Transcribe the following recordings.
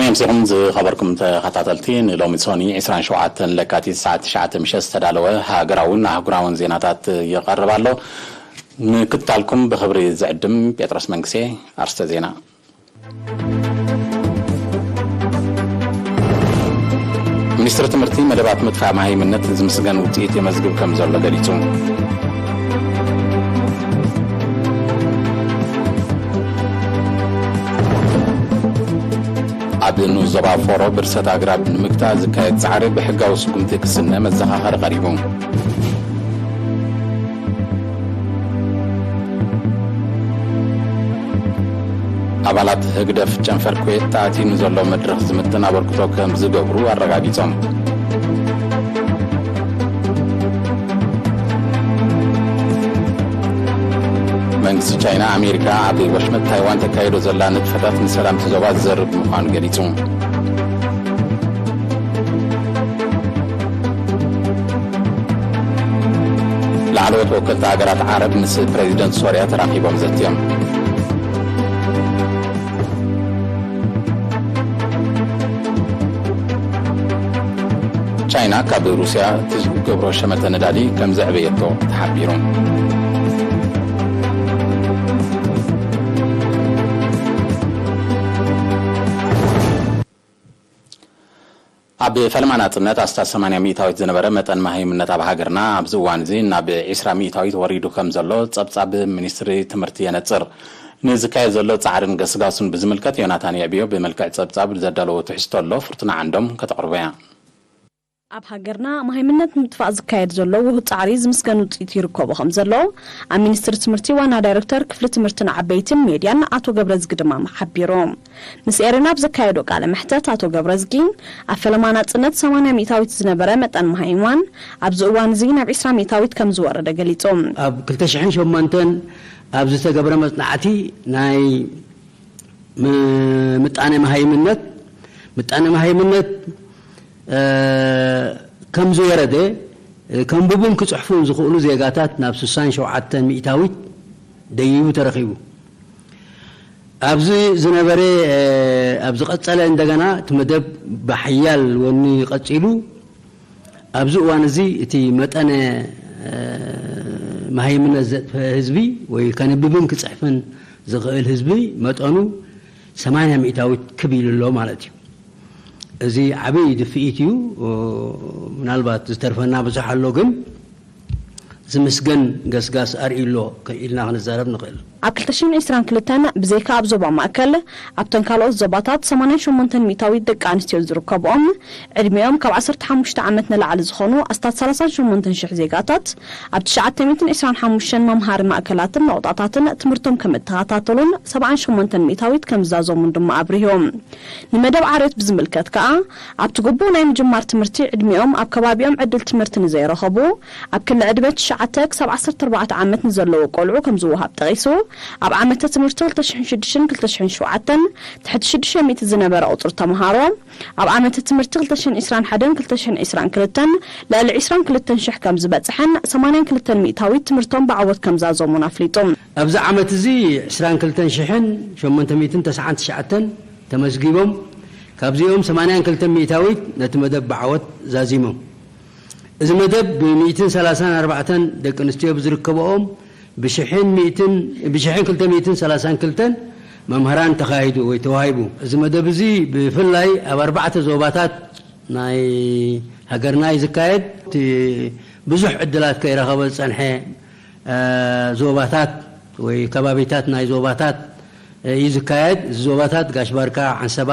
ኣምሲኹም ዝኸበርኩም ተኸታተልቲ፣ ንሎሚ ሶኒ ዕስራን ሸውዓተን ለካቲት ሰዓት ትሽዓተ ምሸት ዝተዳለወ ሃገራውን ኣህጉራውን ዜናታት ይቐርብ ኣሎ። ምክትታልኩም ብኽብሪ ዝዕድም ጴጥሮስ መንግሴ። ኣርስተ ዜና። ሚኒስትሪ ትምህርቲ መደባት ምጥፋእ መሃይምነት ዝምስገን ውፅኢት የመዝግብ ከም ዘሎ ገሊጹ። ኣብ ንኡስ ዞባ ፎሮ ብርሰት ኣግራብ ንምግታእ ዝካየድ ጻዕሪ ብሕጋዊ ስጉምቲ ክስነ መዘኻኸሪ ቀሪቡ። ኣባላት ህግደፍ ጨንፈር ኩዌት ተኣትዩ ንዘሎ መድረኽ ዝምጥን ኣበርክቶ ከም ዝገብሩ ኣረጋጊጾም። መንግስቲ ቻይና፣ ኣሜሪካ ኣብ ወሽመጥ ታይዋን ተካይዶ ዘላ ንጥፈታት ንሰላም እቲ ዞባ ዝዘርግ ምዃኑ ገሊጹ። ላዕለዎት ወከልቲ ሃገራት ዓረብ ምስ ፕሬዚደንት ሶርያ ተራኺቦም ዘትዮም። ቻይና ካብ ሩስያ ትገብሮ ሸመተ ነዳዲ ከም ዘዕበየቶ ተሓቢሩ። ኣብ ፈለማ ናጽነት ኣስታት ሰማንያ ሚእታዊት ዝነበረ መጠን መሃይምነት ኣብ ሃገርና ኣብዚ እዋን እዚ ናብ ዒስራ ሚእታዊት ወሪዱ ከም ዘሎ ጸብጻብ ሚኒስትሪ ትምህርቲ የነጽር። ንዝካየድ ዘሎ ጻዕርን ገስጋሱን ብዝምልከት ዮናታን የዕብዮ ብመልክዕ ጸብጻብ ዘዳለዎ ትሕዝቶ ኣሎ፣ ፍርቱና ዓንዶም ከተቕርቦ እያ። ኣብ ሃገርና መሃይምነት ንምጥፋእ ዝካየድ ዘሎ ውሁድ ጻዕሪ ዝምስገን ውጽኢት ይርከቦ ከም ዘሎ ኣብ ሚኒስትሪ ትምህርቲ ዋና ዳይሬክተር ክፍሊ ትምህርትን ዓበይትን ሜድያን ኣቶ ገብረዝጊ ድማም ሓቢሩ። ምስ ኤረና ኣብ ዘካየዶ ቃለ መሕተት ኣቶ ገብረዝጊ፣ ኣብ ፈለማ ናጽነት ሰማንያ ሚእታዊት ዝነበረ መጠን መሃይማን ኣብዚ እዋን እዚ ናብ ዒስራ ሚእታዊት ከም ዝወረደ ገሊጹ። ኣብ ክልተ ሽሕን ሸሞንተን ኣብ ዝተገብረ መጽናዕቲ ናይ ም-፣ ምጣነ መሃይምነት፣ ምጣነ መሃይምነት፣ እ፣ ከም ዝወረደ፣ እ፣ ከንብቡን ክጽሕፉን ዝኽእሉ ዜጋታት ናብ ስሳን ሸውዓተን ሚእታዊት ደይቡ ተረኺቡ። ኣብዚ ዝነበረ፣ እ፣ ኣብ ዝቐጸለ እንደገና እቲ መደብ ብሓያል ወኒ ቀጺሉ። ኣብዚ እዋን እዚ እቲ መጠነ፣ እ፣ መሃይምነት ዘጥፈ ህዝቢ ወይ ከንብብን ክጽሕፍን ዝኽእል ህዝቢ መጠኑ ሰማንያ ሚእታዊት ክብ ኢሉ ኣሎ ማለት እዩ። እዚ ዓብዪ ድፍኢት እዩ። ምናልባት ዝተርፈና ብዙሕ ኣሎ፣ ግን ዝምስገን ገስጋስ ኣርእዩ ኣሎ ኢልና ክንዛረብ ንኽእል። ኣብ ክልተ ሽሕን ዕስራን ክልተን ብዘይካ ኣብ ዞባ ማእከል፣ ኣብተን ካልኦት ዞባታት ሰማንያን ሸሞንተን ሚእታዊት ደቂ ኣንስትዮ ዝርከብኦም፣ ዕድሚኦም ካብ ዓሰርተ ሓሙሽተ ዓመት ንላዕሊ ዝኾኑ ኣስታት ሰላሳን ሸሞንተን ሽሕ ዜጋታት፣ ኣብ ትሽዓተ ሚእትን ዕስራን ሓሙሽተን መምሃሪ ማእከላትን ነቑጣታትን ትምህርቶም ከም እተኸታተሉን ሰብዓን ሸሞንተን ሚእታዊት ከም ዝዛዘሙን ድማ ኣብሪሁ። ንመደብ ዓርዮት ብዝምልከት ከኣ፣ ኣብቲ ግቡእ ናይ ምጅማር ትምህርቲ ዕድሚኦም ኣብ ከባቢኦም ዕድል ትምህርቲ ንዘይረኸቡ፣ ኣብ ክሊ ዕድመ ትሽዓተ ክሳብ ዓሰርተ ኣርባዕተ ዓመት ንዘለዉ ቆልዑ ከም ዝወሃብ ጠቒሱ፣ ኣብ ዓመተ ትምህርቲ ክልተ ሽሕን ሽዱሽተን ክልተ ሽሕን ሸውዓተን ትሕቲ ሽዱሽተ ሚእቲ ዝነበረ ቁጽሪ ተመሃሮ፣ ኣብ ዓመተ ትምህርቲ ክልተ ሽሕን ዕስራን ሓደን ክልተ ሽሕን ዕስራን ክልተን ልዕሊ ዕስራን ክልተን ሽሕ ከም ዝበጽሐን ሰማንያን ክልተን ሚእታዊት ትምህርቶም ብዓወት ከም ዛዘሙን ኣፍሊጡ። ኣብዚ ዓመት እዚ ዕስራን ክልተን ሽሕን ሸሞንተ ሚእትን ተስዓን ትሽዓተን ተመዝጊቦም፣ ካብዚኦም ሰማንያን ክልተን ሚእታዊት ነቲ መደብ ብዓወት ዛዚሞም። እዚ መደብ ብሚእትን ሰላሳን ኣርባዕተን ደቂ ኣንስትዮ ብዝርከበኦም ብሽሕን ሚእትን፣ ብሽሕን ክልተ ሚእትን ሰላሳን ክልተን መምህራን ተኻሂዱ ወይ ተዋሂቡ። እዚ መደብ እዚ ብፍላይ ኣብ ኣርባዕተ ዞባታት ናይ ሃገርና እዩ ዝካየድ። እቲ ብዙሕ ዕድላት ከይረኸበ ዝጸንሐ፣ እ፣ ዞባታት ወይ ከባቢታት ናይ ዞባታት እዩ ዝካየድ። እዚ ዞባታት ጋሽ ባርካ፣ ዓንሰባ፣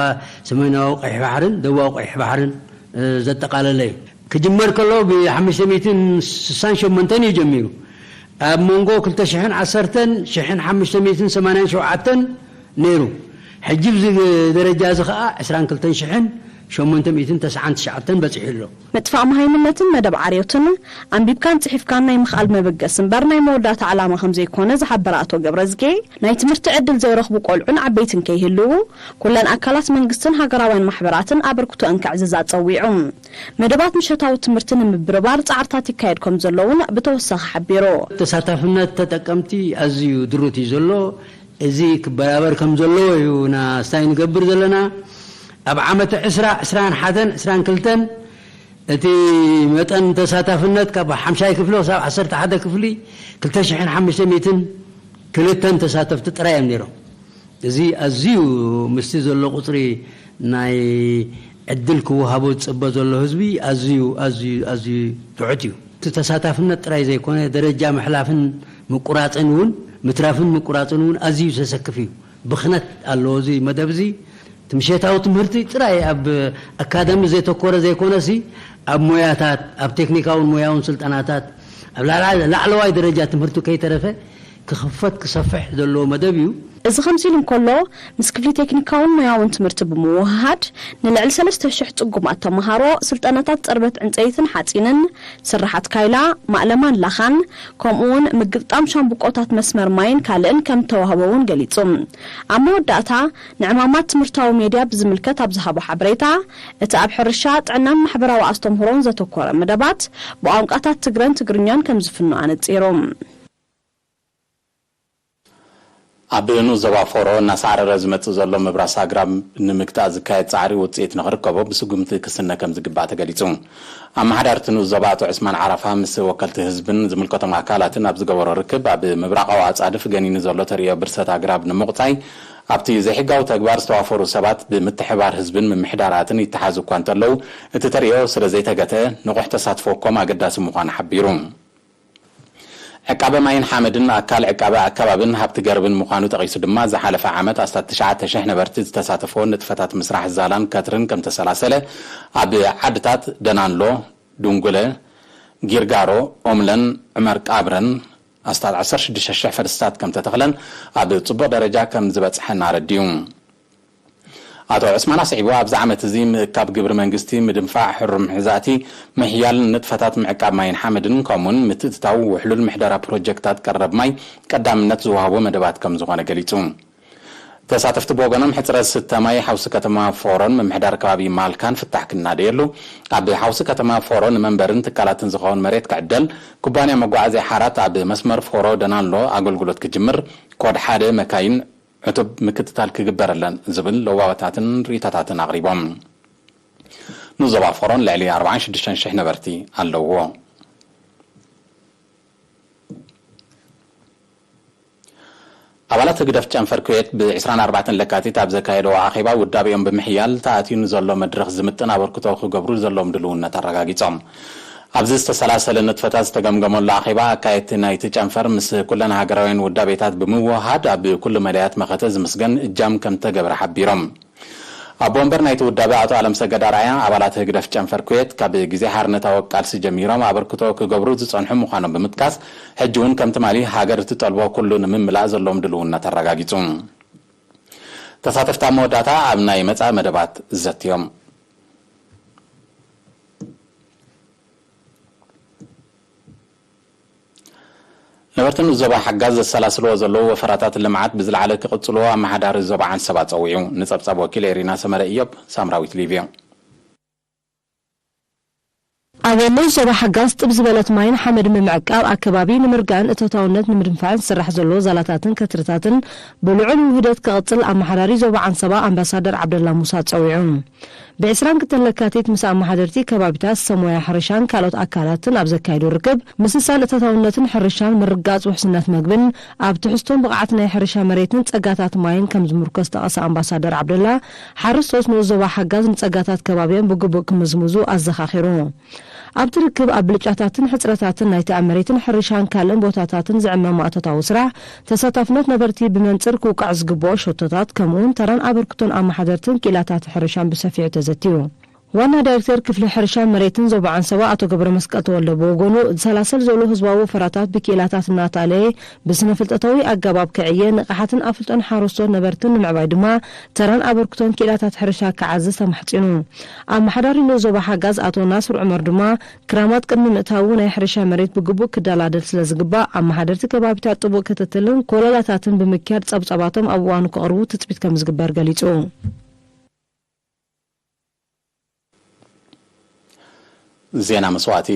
ሰሜናዊ ቀይሕ ባሕርን ደቡባዊ ቀይሕ ባሕርን፣ እ፣ ዘጠቓለለ እዩ። ክጅመር ከሎ ብሓሙሽተ ሚእትን ስሳን ሸሞንተን እዩ ጀሚሩ። ኣብ መንጎ ክልተ ሽሕን ዓሰርተን ሽሕን ሓሙሽተ ሚእትን ሰማንያን ሸውዓተን ነይሩ። ሕጂ ኣብዚ ደረጃ እዚ ኸኣ ዕስራን ክልተን ሽሕን ሸሞንተ ሚእትን ተስዓን ትሽዓተን በጺሑ ኣሎ። ምጥፋእ መሃይምነትን መደብ ዓርዮትን ኣንቢብካን ጽሒፍካን ናይ ምኽኣል መበገሲ እምበር ናይ መወዳእታ ዕላማ ከም ዘይኮነ ዝሓበረ ኣቶ ገብረዝጌ፣ ናይ ትምህርቲ ዕድል ዘይረኽቡ ቆልዑን ዓበይትን ከይህልዉ፣ ኩለን ኣካላት መንግስትን ሃገራውያን ማሕበራትን ኣበርክቶአን ከዕዝዛ ጸዊዑ። መደባት ምሸታዊ ትምህርቲ ንምብርባር ጻዕርታት ይካየድ ከም ዘሎ እውን ብተወሳኺ ሓቢሩ። ተሳታፍነት ተጠቀምቲ ኣዝዩ ድሩት እዩ ዘሎ። እዚ ክበራበር ከም ዘለዎ እዩ ና ስታይ ንገብር ዘለና። ኣብ ዓመት ዕስራ፣ ዕስራን ሓደን፣ ዕስራን ክልተን እቲ መጠን ተሳታፍነት ካብ ሓምሻይ ክፍሊ ክሳብ ዓሰርተ ሓደ ክፍሊ ክልተ ሽሕን ሓሙሽተ ሚእትን ክልተን ተሳተፍቲ ጥራይ እዮም ነይሮም። እዚ ኣዝዩ ምስቲ ዘሎ ቁጽሪ ናይ ዕድል ክወሃቦ ዝጽበ ዘሎ ህዝቢ ኣዝዩ፣ ኣዝዩ፣ ኣዝዩ ትሑት እዩ። እቲ ተሳታፍነት ጥራይ ዘይኮነ፣ ደረጃ ምሕላፍን ምቁራጽን እውን፣ ምትራፍን ምቁራጽን እውን ኣዝዩ ዘሰክፍ እዩ። ብኽነት ኣለዎ እዚ መደብ እዚ። እቲ ምሸታዊ ትምህርቲ ጥራይ ኣብ ኣካደሚ ዘተኮረ ዘይኮነሲ፣ ኣብ ሞያታት፣ ኣብ ቴክኒካውን ሞያውን ስልጠናታት፣ ኣብ ላዕላ-፣ ላዕለዋይ ደረጃ ትምህርቲ ከይተረፈ ክኽፈት ክሰፍሕ ዘለዎ መደብ እዩ። እዚ ከምዚ ኢሉ እንከሎ፣ ምስ ክፍሊ ቴክኒካውን ሞያውን ትምህርቲ ብምውህሃድ፣ ንልዕሊ ሰለስተ ሽሕ ጽጉማት ተመሃሮ ስልጠናታት ጽርበት ዕንጸይትን ሓጺንን፣ ስርሓት ካይላ፣ ማእለማን ላኻን፣ ከምኡውን ምግጥጣም ሻምብቆታት መስመር ማይን ካልእን ከም እተዋህቦ እውን ገሊጹ። ኣብ መወዳእታ፣ ንዕማማት ትምህርታዊ ሜድያ ብዝምልከት ኣብ ዝሃቦ ሓበሬታ፣ እቲ ኣብ ሕርሻ፣ ጥዕናን ማሕበራዊ ኣስተምህሮን ዘተኮረ መደባት፣ ብቋንቋታት ትግረን ትግርኛን ከም ዝፍኖ ኣነጺሩ። ኣብ ንኡስ ዞባ ፎሮ እናሳዕረረ ዝመጽእ ዘሎ ምብራስ ኣግራብ ንምግታእ ዝካየድ ጻዕሪ ውጽኢት ንኽርከቦ ብስጉምቲ ክስነ ከም ዝግባእ ተገሊጹ። ኣመሓዳርቲ ንኡስ ዞባ ኣቶ ዑስማን ዓራፋ ምስ ወከልቲ ህዝብን ዝምልከቶም ኣካላትን ኣብ ዝገበሮ ርክብ፣ ኣብ ምብራቓዊ ኣጻድፍ ገኒኑ ዘሎ ተርእዮ ብርሰት ኣግራብ ንምቑጻይ ኣብቲ ዘይሕጋዊ ተግባር ዝተዋፈሩ ሰባት ብምትሕባር ህዝብን ምምሕዳራትን ይተሓዙ እኳ እንተለዉ፣ እቲ ተርእዮ ስለ ዘይተገተ ንቑሕ ተሳትፎ ኮም ኣገዳሲ ምዃኑ ሓቢሩ። ዕቃበ ማይን ሓመድን ኣካል ዕቃበ ኣከባብን ሃብቲ ገርብን ምዃኑ ጠቒሱ ድማ፣ ዝሓለፈ ዓመት ኣስታት ትሽዓተ ሽሕ ነበርቲ ዝተሳተፎ ንጥፈታት ምስራሕ ዛላን ከትርን ከም ተሰላሰለ፣ ኣብ ዓድታት ደናንሎ፣ ዱንጉለ፣ ጊርጋሮ፣ ኦምለን ዑመር ቃብረን ኣስታት ዓሰርተ ሽዱሽተ ሽሕ ፈልስታት ከም ተተኽለን ኣብ ጽቡቕ ደረጃ ከም ዝበጽሐን ኣረዲኡ። ኣቶ ዑስማን ኣስዒቡ፣ ኣብዚ ዓመት እዚ ምእካብ ግብሪ መንግስቲ፣ ምድንፋዕ ሕሩም ሕዛእቲ፣ ምሕያል ንጥፈታት ምዕቃብ ማይን ሓመድን፣ ከምኡውን ምትእትታው ውሕሉል ምሕደራ ፕሮጀክታት ቀረብ ማይ ቀዳምነት ዝወሃቦ መደባት ከም ዝኾነ ገሊጹ። ተሳተፍቲ ብወገኖም፣ ሕጽረት ስተ ማይ ሓውሲ ከተማ ፎሮን ምምሕዳር ከባቢ ማልካን ፍታሕ ክናደየሉ፣ ኣብ ሓውሲ ከተማ ፎሮ ንመንበርን ትካላትን ዝኸውን መሬት ክዕደል፣ ኩባንያ መጓዓዝያ ሓራት ኣብ መስመር ፎሮ ደናሎ ኣገልግሎት ክጅምር፣ ኮድ ሓደ መካይን ዕቱብ ምክትታል ክግበረለን ዝብል ለዋወታትን ርእይቶታትን ኣቕሪቦም። ንዞባ ፎሮን ልዕሊ ኣርባዓን ሽዱሽተን ሽሕ ነበርቲ ኣለውዎ። ኣባላት ህግደፍ ጨንፈር ኩዌት ብ ዕስራን ኣርባዕተን ለካቲት ኣብ ዘካየደዎ ኣኼባ፣ ውዳቤኦም ብምሕያል ተኣትዩ ንዘሎ መድረኽ ዝምጥን ኣበርክቶ ክገብሩ ዘለዎም ድልውነት ኣረጋጊጾም። ኣብዚ ዝተሰላሰለ ንጥፈታት ዝተገምገመሉ ኣኼባ፣ ኣካየድቲ ናይቲ ጨንፈር ምስ ኩለን ሃገራውያን ውዳቤታት ብምውህሃድ፣ ኣብ ኩሉ መዳያት መኸተ ዝምስገን እጃም ከም ተገብረ ሓቢሮም። ኣቦ ወንበር ናይቲ ውዳበ ኣቶ ኣለምሰገድ ኣርኣያ፣ ኣባላት ህግደፍ ጨንፈር ኩዌት ካብ ግዜ ሓርነታዊ ቃልሲ ጀሚሮም ኣበርክቶ ክገብሩ ዝጸንሑ ምዃኖም ብምጥቃስ፣ ሕጂ እውን ከም ትማሊ ሃገር እትጠልቦ ኩሉ ንምምላእ ዘለዎም ድልውነት ኣረጋጊጹ። ተሳተፍቲ ኣብ መወዳእታ ኣብ ናይ መጻኢ መደባት ዘትዮም። ነበርቲ ንኡስ ዞባ ሓጋዝ ዘሰላስልዎ ዘለዉ ወፈራታት ልምዓት ብዝለዓለ ክቕጽልዎ ኣመሓዳሪ ዞባ ዓንሰባ ጸዊዑ። ንጸብጻብ ወኪል ኤሪና ሰመረ ኢዮብ፣ ሳምራዊት ሊብዮ። ኣብ ንኡስ ዞባ ሓጋዝ ጥብ ዝበለት ማይን ሓመድ ምምዕቃብ ኣከባቢ ንምርጋእን እቶታውነት ንምድንፋዕን ዝስራሕ ዘሎ ዛላታትን ከትርታትን ብልዑል ውህደት ክቕጽል ኣመሓዳሪ ዞባ ዓንሰባ ኣምባሳደር ዓብደላ ሙሳ ጸዊዑ። ብ ዕስራን ክልተን ለካቲት ምስ ኣመሓደርቲ ከባቢታት፣ ሰብ ሞያ ሕርሻን ካልኦት ኣካላትን ኣብ ዘካየዶ ርክብ፣ ምስሳን እቶታውነትን ሕርሻን፣ ምርጋጽ ውሕስነት መግብን ኣብ ትሕዝቶን ብቕዓት ናይ ሕርሻ መሬትን ጸጋታት ማይን ከም ዝምርኮስ ዝጠቐሰ ኣምባሳደር ዓብደላ፣ ሓረስቶት ንኡስ ዞባ ሓጋዝ ንጸጋታት ከባቢኦም ብግቡእ ክምዝምዙ ኣዘኻኺሩ። ኣብቲ ርክብ ኣብ ብልጫታትን ሕጽረታትን ናይቲ ኣብ መሬትን ሕርሻን ካልእን ቦታታትን ዝዕመም ማእቶታዊ ስራሕ፣ ተሳታፍነት ነበርቲ ብመንጽር ክውቃዕ ዝግብኦ ሸቶታት፣ ከምኡውን ተራን ኣበርክቶን ኣመሓደርትን ክኢላታት ሕርሻን ብሰፊሑ ተዘትዩ። ዋና ዳይሬክተር ክፍሊ ሕርሻን መሬትን ዞባ ዓንሰባ ኣቶ ገብረመስቀል ተወልደ ብወገኑ፣ ዝሰላሰል ዘሎ ህዝባዊ ወፈራታት ብክኢላታት እናተኣለየ ብስነ ፍልጠታዊ ኣገባብ ክዕየ፣ ንቕሓትን ኣፍልጦን ሓረስቶት ነበርትን ንምዕባይ ድማ ተራን ኣበርክቶን ክኢላታት ሕርሻ ክዓዝዝ ተማሕጺኑ። ኣመሓዳሪ ንኡስ ዞባ ሓጋዝ ኣቶ ናስር ዑመር ድማ፣ ክራማት ቅድሚ ምእታዉ ናይ ሕርሻ መሬት ብግቡእ ክደላደል ስለ ዝግባእ፣ ኣመሓደርቲ ከባቢታት ጥቡቕ ክትትልን ኮለላታትን ብምክያድ ጸብጻባቶም ኣብ እዋኑ ከቕርቡ ትጽቢት ከም ዝግበር ገሊጹ። ዜና መስዋእቲ።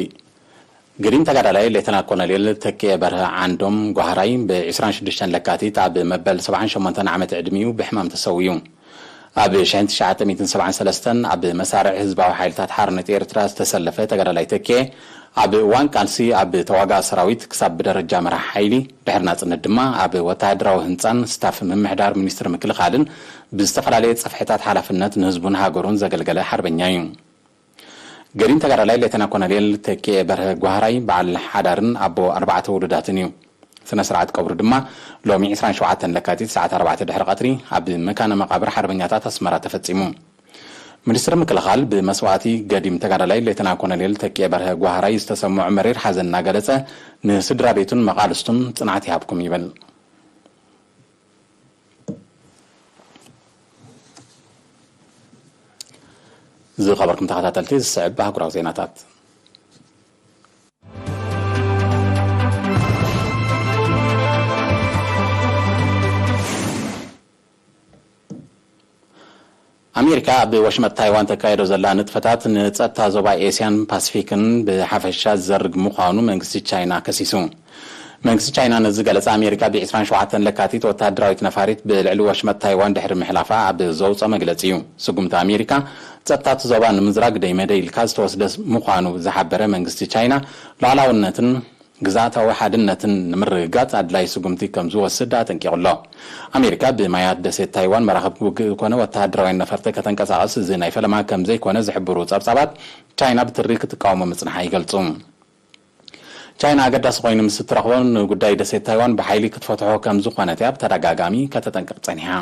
ግዲም ተጋዳላይ ሌተና ኮሎኔል ተኪኤ በርሀ ዓንዶም ጓህራይ ብ ዕስራን ሽዱሽተን ለካቲት ኣብ መበል ሰብዓን ሸሞንተን ዓመት ዕድሚኡ ብሕማም ተሰዊኡ። ኣብ ሽሕን ትሽዓተ ሚእትን ሰብዓን ሰለስተን ኣብ መሳርዕ ህዝባዊ ሓይልታት ሓርነት ኤርትራ ዝተሰለፈ ተጋዳላይ ተኪኤ፣ ኣብ እዋን ቃልሲ ኣብ ተዋጋእ ሰራዊት ክሳብ ብደረጃ መራሕ ሓይሊ፣ ድሕሪ ናጽነት ድማ ኣብ ወተሃደራዊ ህንጻን ስታፍ ምምሕዳር ሚኒስትሪ ምክልኻልን ብዝተፈላለየ ጽፍሕታት ሓላፍነት ንህዝቡን ሃገሩን ዘገልገለ ሓርበኛ እዩ። ገዲም ተጋዳላይ ሌተና ኮሎኔል ተኪኤ በርሀ ጓህራይ በዓል ሓዳርን ኣቦ ኣርባዕተ ውሉዳትን እዩ። ስነ ስርዓት ቀብሩ ድማ ሎሚ ዕስራን ሸውዓተን ለካቲት ሰዓት ኣርባዕተ ድሕሪ ቀትሪ ኣብ መካነ መቃብር ሓርበኛታት ኣስመራ ተፈጺሙ። ሚኒስትሪ ምክልኻል ብመስዋእቲ ገዲም ተጋዳላይ ሌተና ኮሎኔል ተኪኤ በርሀ ጓህራይ ዝተሰምዖ መሪር ሓዘን እናገለጸ፣ ንስድራ ቤቱን መቓልስቱን ጽንዓት ይሃብኩም ይብል። ዝኸበርኩም ተኸታተልቲ፣ ዝስዕብ ኣህጉራዊ ዜናታት። ኣሜሪካ ኣብ ወሽመጥ ታይዋን ተካይዶ ዘላ ንጥፈታት ንጸጥታ ዞባ ኤስያን ፓሲፊክን ብሓፈሻ ዝዘርግ ምዃኑ መንግስቲ ቻይና ከሲሱ። መንግስቲ ቻይና ነዚ ገለጸ ኣሜሪካ ብ ዕስራን ሸውዓተን ለካቲት ወተሃደራዊት ነፋሪት ብልዕሊ ወሽመጥ ታይዋን ድሕሪ ምሕላፋ ኣብ ዘውጽኦ መግለጺ እዩ። ስጉምቲ ኣሜሪካ ጸጥታ እቲ ዞባ ንምዝራግ ደይ መደይ ኢልካ ዝተወስደ ምዃኑ ዝሓበረ መንግስቲ ቻይና፣ ሉዓላውነትን ግዝኣታዊ ሓድነትን ንምርግጋጽ ኣድላይ ስጉምቲ ከም ዝወስድ ኣጠንቂቑ ኣሎ። ኣሜሪካ ብማያት ደሴት ታይዋን መራኽብ ውግእ ኮነ ወተሃደራውያን ነፈርቲ ከተንቀሳቕስ እዚ ናይ ፈለማ ከም ዘይኮነ ዝሕብሩ ጸብጻባት፣ ቻይና ብትሪ ክትቃወሞ ምጽንሓ ይገልጹ። ቻይና ኣገዳሲ ኮይኑ ምስ እትረኽቦ፣ ንጉዳይ ደሴት ታይዋን ብሓይሊ ክትፈትሖ ከም ዝኾነት እያ ብተደጋጋሚ ከተጠንቅቕ ጸኒሓ።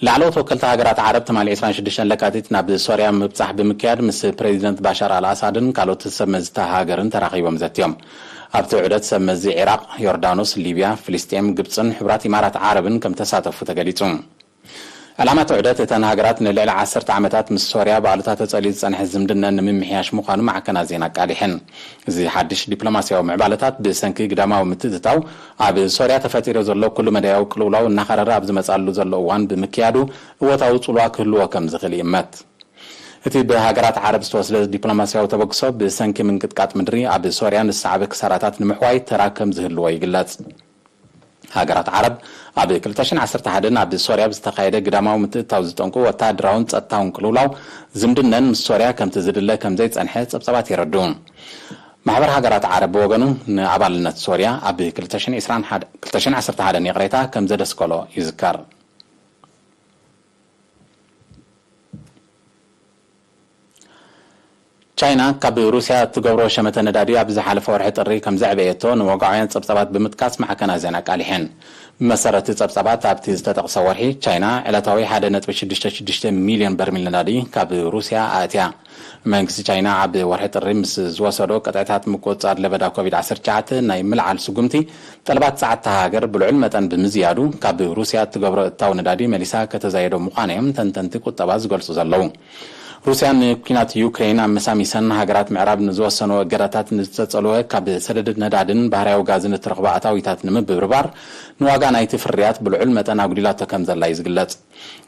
ላዕለዎት ወከልቲ ሃገራት ዓረብ ትማሊ ዕስራን ሽዱሽተን ለካቲት ናብ ሶርያ ምብጻሕ ብምክያድ ምስ ፕሬዚደንት ባሻር ኣልኣሳድን ካልኦት ሰብ መዚ እታ ሃገርን ተራኺቦም ዘትዮም። ኣብቲ ዑደት ሰብ መዚ ዒራቕ፣ ዮርዳኖስ፣ ሊብያ፣ ፍልስጤም፣ ግብጽን ሕቡራት ኢማራት ዓረብን ከም ተሳተፉ ተገሊጹ። ዕላማ እቲ ዑደት እተን ሃገራት ንልዕሊ ዓሰርተ ዓመታት ምስ ሶርያ ብኣሉታ ተጸልዩ ዝጸንሐ ዝምድነን ንምምሕያሽ ምዃኑ ማዕከናት ዜና ኣቃሊሐን። እዚ ሓድሽ ዲፕሎማስያዊ ምዕባለታት ብሰንኪ ግዳማዊ ምትእትታው ኣብ ሶርያ ተፈጢሩ ዘሎ ኩሉ መዳያዊ ቅልውላው እናኸረረ ኣብ ዝመጻሉ ዘሎ እዋን ብምክያዱ እወታዊ ጽልዋ ክህልዎ ከም ዝኽእል ይእመት። እቲ ብሃገራት ዓረብ ዝተወስደ ዲፕሎማስያዊ ተበግሶ ብሰንኪ ምንቅጥቃጥ ምድሪ ኣብ ሶርያ ንዝሰዓበ ክሳራታት ንምሕዋይ ተራ ከም ዝህልዎ ይግለጽ። ሃገራት ዓረብ ኣብ ክልተ ሽሕን ዓሰርተ ሓደን ኣብ ሶርያ ብዝተኻየደ ግዳማዊ ምትእትታው ዝጠንቁ ወተሃደራውን ጸጥታውን ቅልውላው ዝምድነን ምስ ሶርያ ከምቲ ዝድለ ከም ዘይጸንሐ ጸብጻባት የረድኡ። ማሕበር ሃገራት ዓረብ ብወገኑ ንኣባልነት ሶርያ ኣብ ክልተ ሽሕን ዕስራን ሓደ፣ ክልተ ሽሕን ዓሰርተ ሓደን ይቕሬታ ከም ዘደስከሎ ይዝከር። ቻይና ካብ ሩስያ እትገብሮ ሸመተ ነዳዲ ኣብ ዝሓለፈ ወርሒ ጥሪ ከም ዘዕበየቶ ንወግዓውያን ጸብጻባት ብምጥቃስ ማዕከናት ዜና ኣቃሊሐን። ብመሰረት ጸብጻባት፣ ኣብቲ ዝተጠቕሰ ወርሒ ቻይና ዕለታዊ ሓደ ነጥቢ ሽዱሽተ ሽዱሽተ ሚልዮን በርሚል ነዳዲ ካብ ሩስያ ኣእትያ። መንግስቲ ቻይና ኣብ ወርሒ ጥሪ ምስ ዝወሰዶ ቅጥዕታት ምቁጽጻር ለበዳ ኮቪድ ዓሰርተ ትሽዓተ ናይ ምልዓል ስጉምቲ፣ ጠለባት ጸዓት እታ ሃገር ብልዑል መጠን ብምዝያዱ፣ ካብ ሩስያ እትገብሮ እታው ነዳዲ መሊሳ ከተዛየዶ ምዃና እዮም ተንተንቲ ቁጠባ ዝገልጹ ዘለዉ። ሩስያ ንኲናት ዩክሬን ኣመሳሚሰን፣ ሃገራት ምዕራብ ንዝወሰንኦ እገዳታት ንዝተጸልወ ካብ ሰደድ ነዳድን ባህርያዊ ጋዝን እትረኽቦ ኣታዊታት ንምብርባር፣ ንዋጋ ናይቲ ፍርያት ብልዑል መጠን ኣጉዲላቶ ከም ዘላ እዩ ዝግለጽ።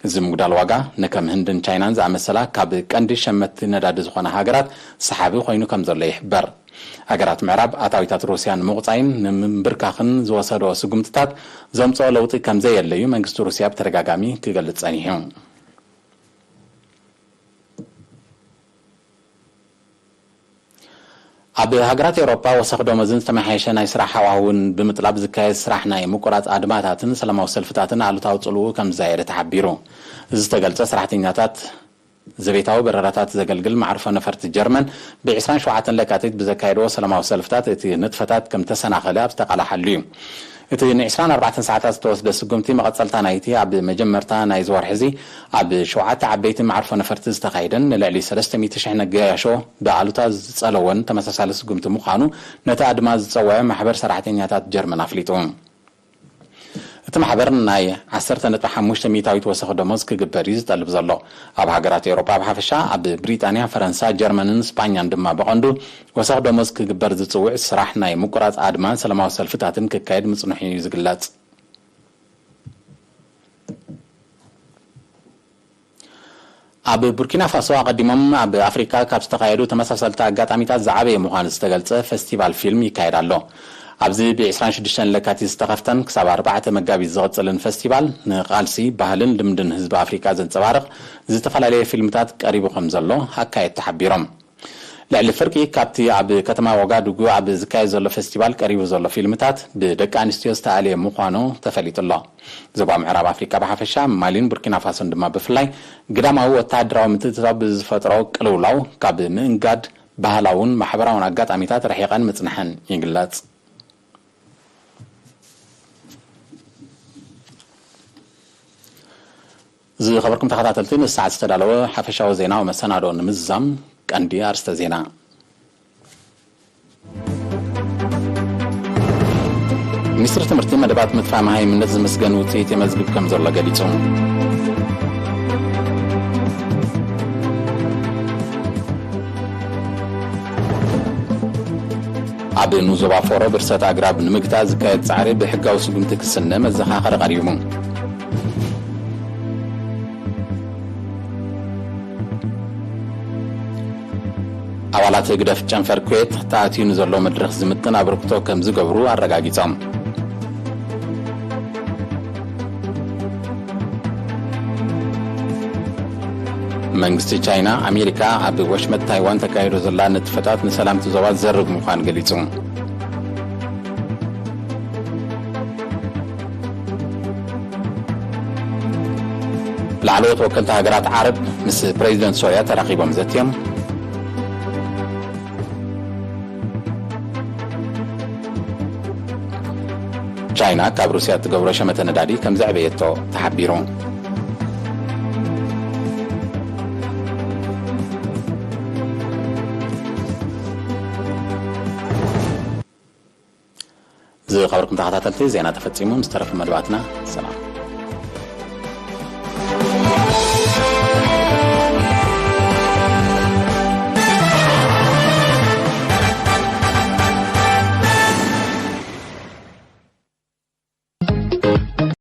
እዚ ምጉዳል ዋጋ ንከም ህንድን ቻይናን ዝኣመሰላ ካብ ቀንዲ ሸመትቲ ነዳዲ ዝኾና ሃገራት ሰሓቢ ኮይኑ ከም ዘሎ ይሕበር። ሃገራት ምዕራብ ኣታዊታት ሩስያ ንምቑጻይን ንምንብርካኽን ዝወሰዶ ስጉምትታት ዘምጽኦ ለውጢ ከም ዘየለ እዩ መንግስቲ ሩስያ ብተደጋጋሚ ክገልጽ ጸኒሑ። ኣብ ሃገራት ኤውሮጳ ወሰኽ ደሞዝን ዝተመሓየሸ ናይ ስራሕ ሃዋህውን ብምጥላብ ዝካየድ ስራሕ ናይ ምቁራጽ ኣድማታትን ሰላማዊ ሰልፍታትን ኣሉታዊ ጽልውኡ ከም ዝዛየደ ተሓቢሩ። እዚ ዝተገልጸ፣ ሰራሕተኛታት ዘቤታዊ በረራታት ዘገልግል መዓርፎ ነፈርቲ ጀርመን ብ ዕስራን ሸውዓተን ለካቲት ብዘካየድዎ ሰላማዊ ሰልፍታት እቲ ንጥፈታት ከም ተሰናኸለ ኣብ ዝተቃላሓሉ እዩ። እቲ ን ዕስራን ኣርባዕተን ሰዓታት ዝተወስደ ስጉምቲ መቐጸልታ ናይቲ ኣብ መጀመርታ ናይዚ ወርሒ እዚ ኣብ ሸውዓተ ዓበይቲ መዓርፎ ነፈርቲ ዝተኻየደን ንልዕሊ ሰለስተ ሚእቲ ሽሕ ነጋያሾ ብኣሉታ ዝጸለወን ተመሳሳሊ ስጉምቲ ምዃኑ ነቲ ኣድማ ዝጸወዐ ማሕበር ሰራሕተኛታት ጀርመን ኣፍሊጡ። እቲ ማሕበር ናይ ዓሰርተ ነጥቢ ሓሙሽተ ሚእታዊት ወሰኽ ደሞዝ ክግበር እዩ ዝጠልብ ዘሎ። ኣብ ሃገራት ኤውሮጳ ብሓፈሻ፣ ኣብ ብሪጣንያ፣ ፈረንሳ፣ ጀርመንን ስጳኛን ድማ ብቐንዱ ወሰኽ ደሞዝ ክግበር ዝጽውዕ ስራሕ ናይ ምቁራጽ ኣድማን ሰላማዊ ሰልፍታትን ክካየድ ምጽንሑ እዩ ዝግለጽ። ኣብ ቡርኪና ፋሶ ኣቐዲሞም ኣብ ኣፍሪካ ካብ ዝተኻየዱ ተመሳሰልቲ ኣጋጣሚታት ዝዓበየ ምዃኑ ዝተገልጸ ፈስቲቫል ፊልም ይካየድ ኣሎ። ኣብዚ ብ ዕስራን ሽዱሽተን ለካቲት ዝተኸፍተን ክሳብ ኣርባዕተ መጋቢት ዝቕጽልን ፈስቲቫል፣ ንቓልሲ፣ ባህልን ልምድን ህዝቢ ኣፍሪቃ ዘንጸባርቕ ዝተፈላለየ ፊልምታት ቀሪቡ ከም ዘሎ ኣካየድቲ ሓቢሮም። ልዕሊ ፍርቂ ካብቲ ኣብ ከተማ ዋጋዱጉ ኣብ ዝካየድ ዘሎ ፈስቲቫል ቀሪቡ ዘሎ ፊልምታት ብደቂ ኣንስትዮ ዝተኣልየ ምዃኑ ተፈሊጡ ኣሎ። ዞባ ምዕራብ ኣፍሪካ ብሓፈሻ፣ ማሊን ቡርኪና ፋሶን ድማ ብፍላይ፣ ግዳማዊ ወተሃደራዊ ምትእትታው ብዝፈጥሮ ቅልውላው ካብ ምእንጋድ ባህላውን ማሕበራውን ኣጋጣሚታት ርሒቐን ምጽንሐን ይግለጽ። ዝኸበርኩም ተኸታተልቲ፣ ንሰዓት ዝተዳለወ ሓፈሻዊ ዜናዊ መሰናዶ ንምዝዛም፣ ቀንዲ ኣርስተ ዜና። ሚኒስትሪ ትምህርቲ፣ መደባት ምጥፋእ መሃይምነት ዝምስገን ውፅኢት የመዝግብ ከም ዘሎ ገሊጹ። ኣብ ኑዞባ ፎሮ ብርሰት ኣግራብ ንምግታእ ዝካየድ ጻዕሪ ብሕጋዊ ስጉምቲ ክስነ መዘኻኸሪ ቀሪቡ። ኣባላት ህግደፍ ጨንፈር ኩዌት ተኣትዩ ንዘሎ መድረኽ ዝምጥን ኣበርክቶ ከም ዝገብሩ ኣረጋጊጾም። መንግስቲ ቻይና፣ ኣሜሪካ ኣብ ወሽመጥ ታይዋን ተካይዶ ዘላ ንጥፈታት ንሰላም እቲ ዞባ ዘርግ ምዃን ገሊጹ። ላዕለዎት ወከልቲ ሃገራት ዓረብ ምስ ፕሬዚደንት ሶርያ ተራኺቦም ዘትዮም። ቻይና ካብ ሩስያ እትገብሮ ሸመተ ነዳዲ ከም ዘዕበየቶ ተሓቢሩ። ዝኸበርኩም ተኸታተልቲ፣ ዜና ተፈጺሙ። ምስ ተረፈ መደባትና ሰላም።